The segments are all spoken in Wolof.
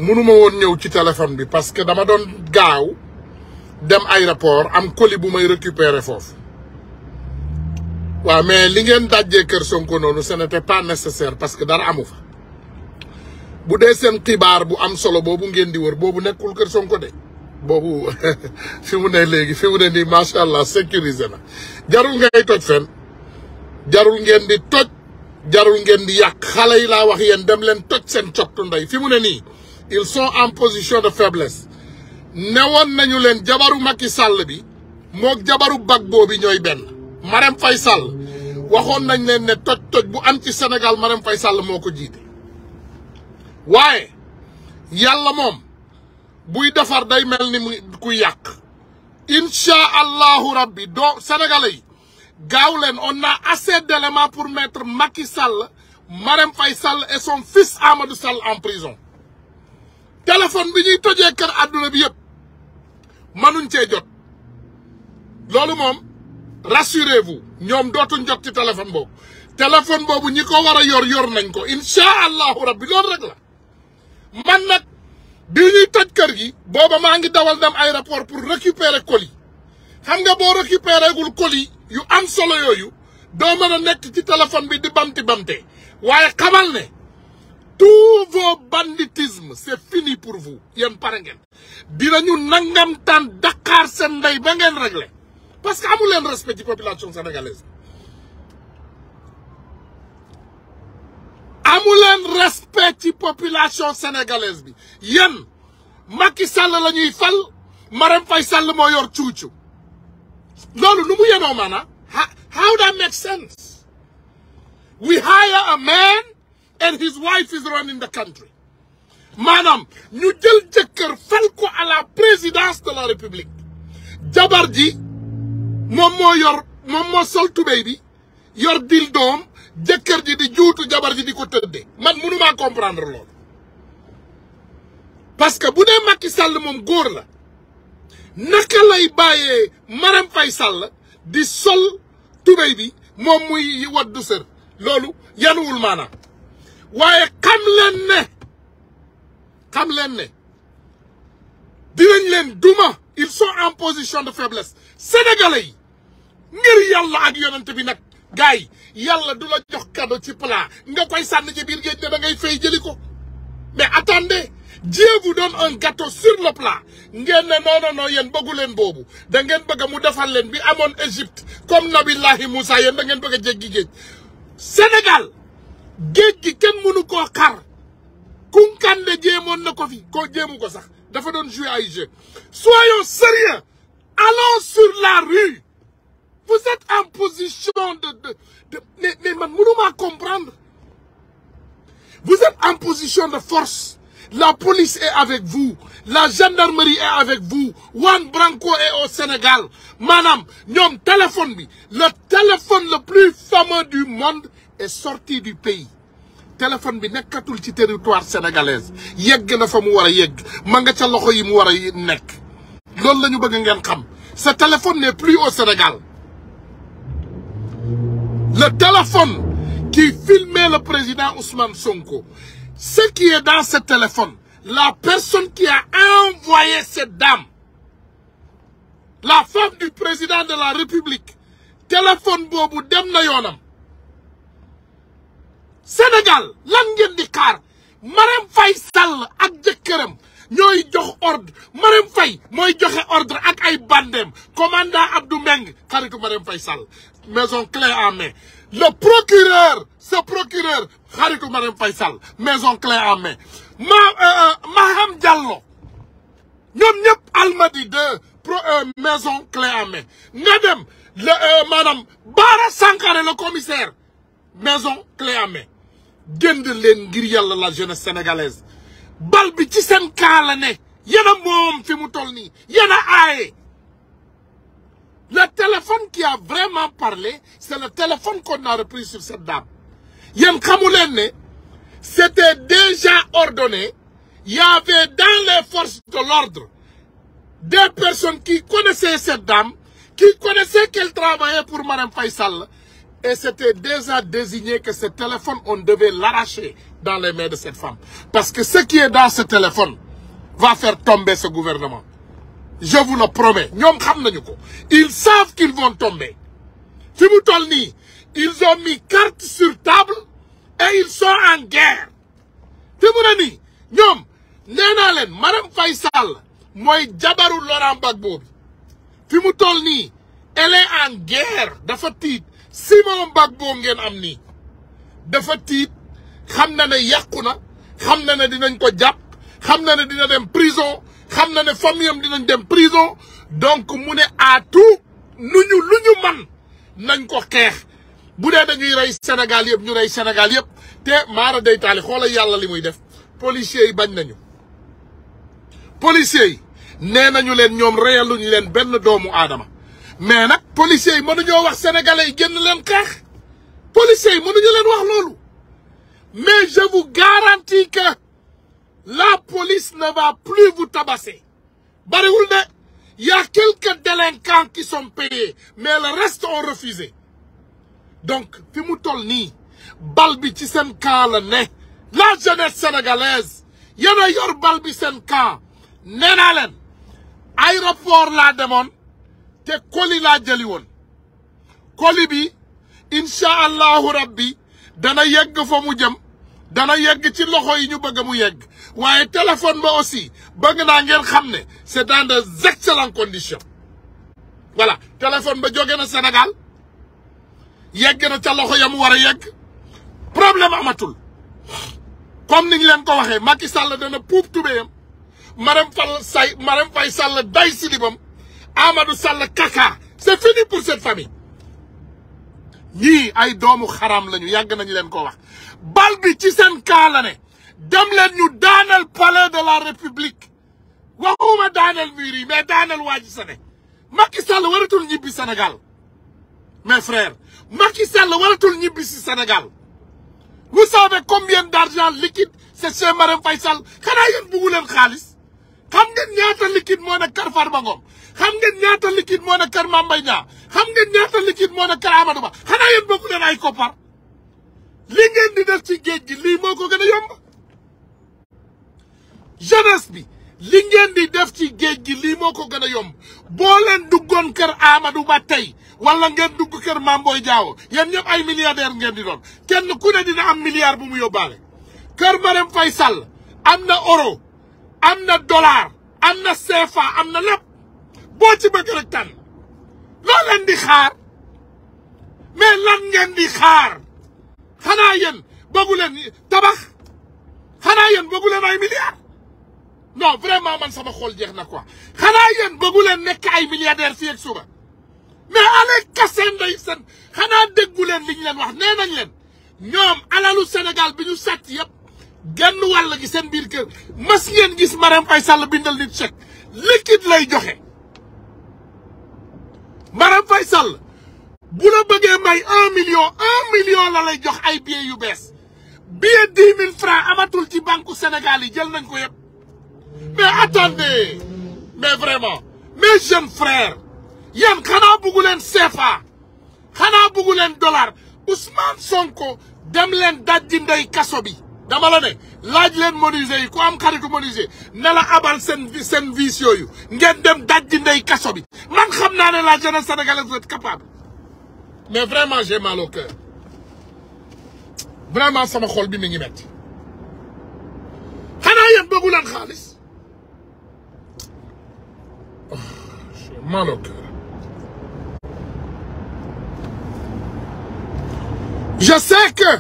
mënuma woon ñëw ci téléphone bi parce que dama doon gaaw dem aéroport am colis bu may récupérer foofu waaw mais li ngeen dajjee kër Sonko noonu ce n'était pas nécessaire parce que dara amu fa bu dee seen xibaar bu am solo boobu ngeen di wër boobu nekkul kër Sonko de boobu fi mu ne léegi fi mu ne nii macha allah sécurisé na jarul ngay toj fen jarul ngeen di toj jarul ngeen di yàq xale yi laa wax yéen dem leen toj seen cottu ndey fi mu ne nii ils sont en position de faiblesse newoon nañu leen jabaru Macky Sall bi moog jabaru Gbagbo bi ñooy benn Marème Faye Sall waxoon nañ leen ne toj bu am ci Sénégal Marème Faye Sall moo ko jiite waaye yàlla moom buy defar day mel ni muy kuy yàq incha allahu rabbi doo sénégalais yi gaaw leen on a assez d'éléments pour mettre Macky Sall Marème Faye Sall et son fils Amadou Sall en prison téléphone bi ñuy tojee kër àdduna bi yëpp mënuñ cee jot loolu moom rassurez-vous ñoom dootuñ jot ci téléphone boobu ñi ko war a yor nañ ko incha allahu rabbi loolu rek la man nag bi ñuy toj kër gi booba maa ngi dawal dem aéroport pour récupérer colis xam nga boo récupérer gul colis yu am solo yooyu doo mën a nekk ci téléphone bi di bamte waaye xamal ne tous vos banditismes c'est fini pour vous yéen pare ngeen dinañu nangam tan Dakar seen ndey ba ngeen réglé parce que amu leen respect ci population sénégalaise amu leen respect ci population sénégalaise bi yéen Macky Sall la ñuy fal Marème Faye Sall moo yor cuucu loolu nu mu yenoo maanaam how that makes sense we hire a man and his wife is running the country maanaam ñu jël jëkkër fal ko à la présidence de la république jabar ji moom moo sol tubéy bi yor dil doom jëkkër ji di juutu jabar ji di ko tëddee man mënumaa comprendre loolu parce que bu dee Macky Sall moom góor la naka lay bàyyee Marème Faye Sall di sol tubéy bi moom muy waddu sër loolu yanuwul maanaam waaye xam leen ne dinañ leen duma ils sont en position de faiblesse sénégalais yi ngir yàlla ak yonent bi nag gars yi yàlla du la jox cadeau ci plat nga koy sànni ci biir géej ne da ngay fay jëli ko mais attendez Dieu vous donne un gâteau sur le plat ngeen ne non yéen bëggu leen boobu da ngeen bëgg mu defal leen bi amoon Égypte comme Nabillahi Moussa yéen da ngeen bëgg a jéggi géej Sénégal géej gi kenn mënu koo xar Kunkande jéemoon na ko fi koo jéemu ko sax dafa doon jouer ay jeu soyons sérieux allons sur la rue vous êtes en position mais man mënuma comprendre vous êtes en position de force la police est avec vous la gendarmerie est avec vous Juan Branco est au Sénégal maanaam ñoom téléphone bi le téléphone le plus fameux du monde est sorti du pays téléphone bi nekkatul ci territoire sénégalaise yegg na fa mu war a yegg ma nga ca loxo yi mu war a nekk loolu la ñu bëgg ngeen xam ce téléphone n'est plus au Sénégal le téléphone qui filmait le président Ousmane Sonko ce qui est dans ce téléphone la personne qui a envoyé cette dame la femme du président de la République téléphone boobu dem na yoonam Sénégal lan ngeen di xaar Marème Faye Sall ak jëkkëram ñooy jox ordre Marème Faye mooy joxe ordre ak ay bandem commandant Abdou Meng xaritu Marème Faye Sall maison clé en main le procureur ce procureur xaritu Marème Faye Sall maison clé en main Maham Diallo ñoom ñëpp Almadi maison clé en main nga dem maanaam Bara Sankaré le commissaire maison clé en main génn leen ngir yàlla la jeunesse sénégalaise bal bi ci seen kaala ne yéen a moom fi mu toll nii yéen a aaye le téléphone qui a vraiment parlé c'est le téléphone qu'on a repris sur cette dame yéen xamu leen ne c'était déjà ordonné il y avait dans les forces de l'ordre des personnes qui connaissaient cette dame qui connaissaient qu'elle travaillait pour Marème Faye Sall Et c'était déjà désigné que ce téléphone, on devait l'arracher dans les mains de cette femme. Parce que ce qui est dans ce téléphone va faire tomber ce gouvernement. Je vous le promets. Ils savent qu'ils vont tomber. Ils ont mis carte sur table et ils sont en guerre. Madame Faisal, moi, Jabarou Laurent Gbagbo. Elle est en guerre. Dafa tiit Simon Gbagbo ngeen am nii dafa tiit xam na ne yàqu na xam na ne dinañ ko jàpp xam na ne dina dem prison xam na ne famille am dinañ dem prison donc mu ne à tout lu ñu man nañ ko xeex bu dee dañuy rey Sénégal yëpp ñu rey Sénégal yëpp te maara day taali xoolal yàlla li muy def policiers yi bañ nañu policiers yi nee nañu leen ñoom reyaluñu leen benn doomu aadama mais nag policiers yi mënuñoo wax sénégalais yi génn leen xeex policiers yi mënuñu leen wax loolu mais je vous garantis que la police ne va plus vous tabasser bariwul de y a quelques délinquants qui sont payés mais le reste ont refusé donc fi mu toll nii bal bi ci seen camp la ne la jeunesse sénégalaise yéen a yor bal bi seen camp nee naa leen aéroport laa demoon te colis laa jëli woon colis bi incha allahu rabbi dana yegg fa mu jëm dana yegg ci loxo yi ñu bëgg mu yegg waaye téléphone ba aussi bëgg naa ngeen xam ne c'est dans des excellentes conditions voilà téléphone ba jóge na Sénégal yegg na ca loxo ya mu war a yegg problème amatul comme ni ñu leen ko waxee Macky Sall dana puub tubéyam Marème Faye Sall day silibam Amadou Sall kaka c'est fini pour cette famille ñii ay doomu xaram lañu yàgg nañu leen ko wax bal bi ci seen kaa la ne dem leen ñu daaneel palais de la république waxuma daaneel mur yi mais daaneel waa ji sa ne Macky Sall waratul ñibbi Sénégal mes frères Macky Sall waratul ñibbi si Sénégal vous savez combien d'argent liquide c'est chez Marème Faye Sall xanaa yéen buggu leen xaalis xam ngeen ñaata liquide moo ne kër Farba Ngom xam ngeen ñaata liquide moo ne kër Mame Mbaye Niang xam ngeen ñaata liquide moo ne kër Amadou Ba xanaa yéen bokku leen ay koppar li ngeen di def ci géej gi lii moo ko gën a yomb jeunesse bi li ngeen di def ci géej gi lii moo ko gën a yomb boo leen duggoon kër Amadou Ba tey wala ngeen dugg kër Mame Boye Diao yéen ñëpp ay milliardaire ngeen di doon kenn ku ne dina am milliard bu mu yóbbaale kër Marème Faye Sall am na euro am na dollar am na CFA am na lépp boo ci bëgg rek tànn loo leen di xaar mais lan ngeen di xaar xanaa yéen bëggu leen tabax xanaa yéen bëggu leen ay milliards non vraiment man sama xol jeex na quoi xanaa yéen bëggu leen nekk ay milliardaires fii ak suba mais allez kaseen day seen xanaa déggu leen li ñu leen wax nee nañ leen ñoom alalu Sénégal bi ñu sàcc yëpp genn wàll gi seen biir kër mas ngeen gis Marème Faye Sall bindal nit chèque liquide lay joxe Marème Faye Sall bu la bëggee may 1 million la lay jox ay billets yu bees billet 10 000 francs amatul ci banque Sénégal yi jël nañ ko yëpp mais attendez mais vraiment mes jeunes frères yéen xanaa buggu leen CFA xanaa buggu leen dollar Ousmane Sonko dem leen dajji ndey kaso bi dama la ne laaj leen menuisier yi ku am xaritu menuisier ne la abal seen vis yooyu ngeen dem dajji ndey kaso bi man xam naa ne la jeunesse sénégalaise est capable mais vraiment j'ai mal au cœur vraiment sama xol bi mi ngi metti xanaa yéen bëggu leen xaalis j'ai mal au cœur je sais que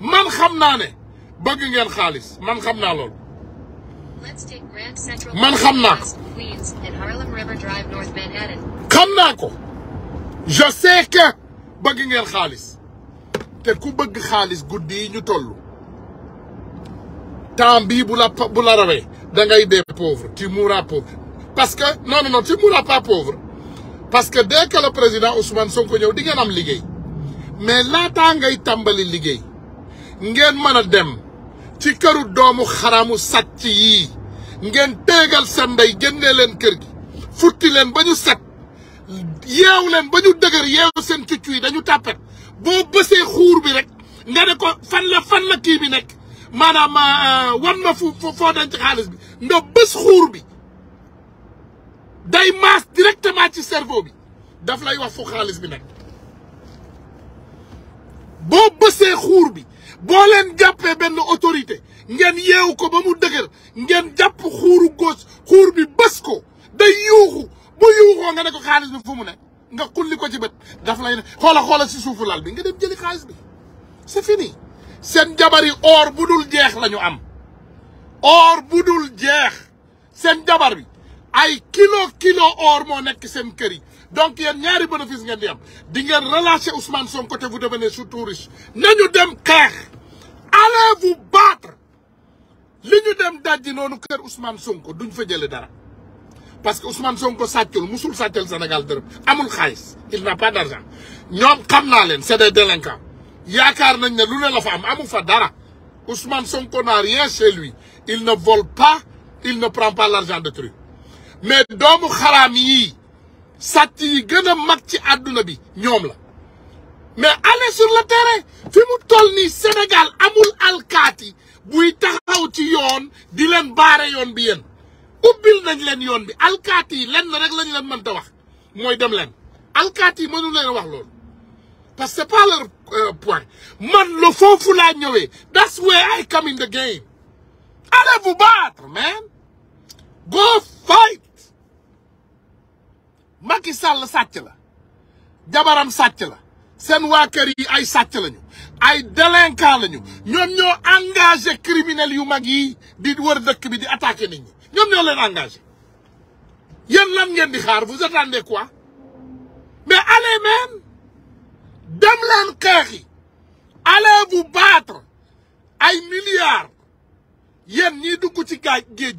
man xam naa ne bëgg ngeen xaalis man xam naa loolu man xam naa ko xam naa ko je sais que bëgg ngeen xaalis te ku bëgg xaalis guddi yi ñu toll temps bii bu la rawee da ngay dee pauvre tu mourras pauvre parce que non tu mourras pas pauvre parce que dès que le président Ousmane Sonko ñëw di ngeen am liggéey mais laataa ngay tàmbali liggéey ngeen mën a dem ci këru doomu xaramu sàcc yii ngeen teegal seen ndey génnee leen kër gi futti leen ba ñu set yeew leen ba ñu dëgër yeew seen cuccu yi dañu tàppet boo bësee xuur bi rek nga ne ko fan la kii bi nekk maanaam wan ma foo denc xaalis bi nga bës xuur bi day maas directement ci cerveau bi daf lay wax fu xaalis bi nekk. boo bësee xuur bi boo leen jàppee benn autorité ngeen yeewu ko ba mu dëgër ngeen jàpp xuuru gauche xuur bi bës ko day yuuxu bu yuuxoo nga ne ko xaalis bi fu mu nekk nga xulli ko ci bët daf lay ne xoola si suufu lal bi nga dem jëli xaalis bi c'est fini. seen jabar yi or bu dul jeex lañu am or bu dul jeex seen jabar bi ay kilo or moo nekk seen kër yi. donc yéen ñaari bénéfice ngeen di am di ngeen relâcher Ousmane Sonko te vous devenez surtout riche nañu dem xeex allez vous battre li ñu dem dajji noonu kër Ousmane Sonko duñ fa jële dara parce que Ousmane Sonko sàccul musul sàccal Sénégal dërëm amul xaalis il n'a pas d'argent ñoom xam naa leen c'est des délinquants yaakaar nañ ne lu ne la fa am amu fa dara Ousmane Sonko n'a rien chez lui il ne vole pas il ne prend pas l'argent d'autrui mais doomu xaraam yii sàcc yi gën a mag ci àdduna bi ñoom la mais allez sur le terrain fi mu toll nii Sénégal amul alkaati buy taxaw ci yoon di leen baare yoon bi yéen ubbil nañ leen yoon bi alkaati yi lenn rek lañ leen mënta wax mooy dem leen alkaati yi mënu leen wax loolu parce que c'est pas leur point man la foofu laa ñëwee that's where I come in the game allez vous battre man go fight. Macky Sall sàcc la jabaram sàcc la seen waa kër yi ay sàcc lañu ay délinquant lañu ñoom ñoo engagé criminel yu mag yi di wër dëkk bi di attaquer nit ñi ñoom ñoo leen engagé yéen lan ngeen di xaar vous attendez quoi mais allez man dem leen xeex yi allez vous battre ay milliards yéen ñiy dugg ci géej gi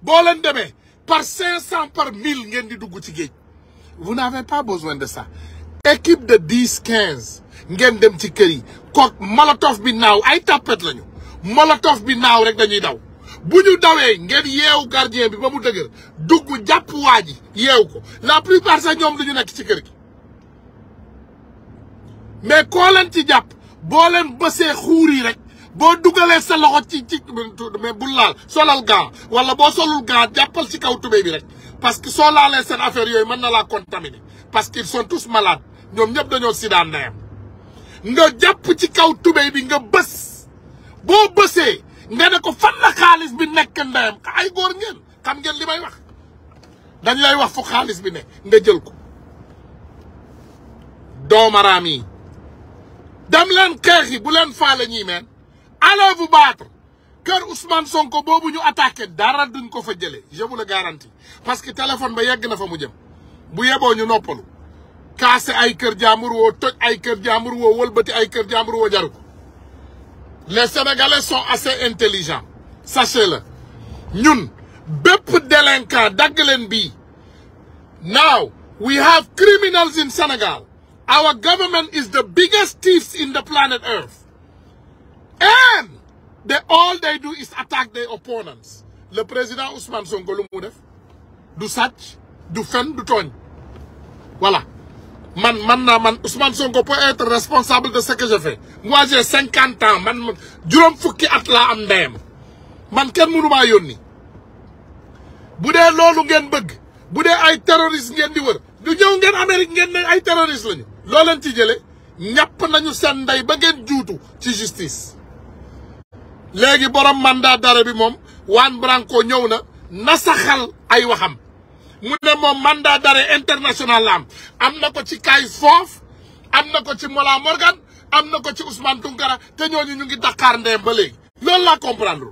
boo leen demee par 500 par 1000 ngeen di dugg ci géej. Vous n'avez pas besoin de ça. Équipe de 10-15 ngeen dem ci kër yi ko molotov bi naaw ay tapet lañu molotov bi naaw rek dañuy daw bu ñu dawee ngeen yeewu gardien bi ba mu dëgër dugg jàpp waa ji yeewu ko la plupart sax ñoom duñu nekk ci kër gi mais koo leen ci jàpp boo leen bësee xuur yi rek boo dugalee sa loxo ci mais bul laal solal gant wala boo solul gant jàppal ci kaw tubéy bi rek parce que soo laalee seen affaire yooyu mën na laa contaminer parce qu'ils sont tous malades ñoom ñëpp dañoo sida ndeyam nga jàpp ci kaw tubéy bi nga bës boo bësee nga ne ko fan la xaalis bi nekk ndeyam ay góor ngeen xam ngeen li may wax dañ lay wax fu xaalis bi nekk nga jël ko doomaraam yi dem leen xeex yi bu leen faale ñii meen allez vous battre kër Ousmane Sonko boobu ñu attaqué dara duñ ko fa jëlee je vous le garantis parce que téléphone ba yegg na fa mu jëm bu yeboo ñu noppalu kaase ay kër jaambur woo toj ay kër jaambur woo wëlbati ay kër jaambur woo jaru ko les Sénégalais sont assez intelligents sachez-le ñun bépp délinquant dagg leen bii now we have criminals in Senegal our government is the biggest thieves in the planet Earth and all they do is attack their opponents le président Ousmane Sonko lu mu def du sàcc du fen du tooñ voilà man Ousmane Sonko peut être responsable de ce que je fais moi j'ai 50 ans man juróom fukki at laa am ndeyam man kenn mënu maa yónni bu dee loolu ngeen bëgg bu dee ay terroriste ngeen di wër du ñëw ngeen Amérique ngeen ne ay terroriste lañu loo leen ci jële ñàpp nañu seen ndey ba ngeen juutu ci justice léegi borom mandat d'arrêt bi moom Juan Branco ñëw na nasaxal ay waxam mu ne moom mandat d'arrêt international la am na ko ci Kay Fof am na ko ci Mollah Morgan am na ko ci Ousmane Tounkara te ñooñu ñu ngi Dakar ndeyam ba léegi loolu laa comprendre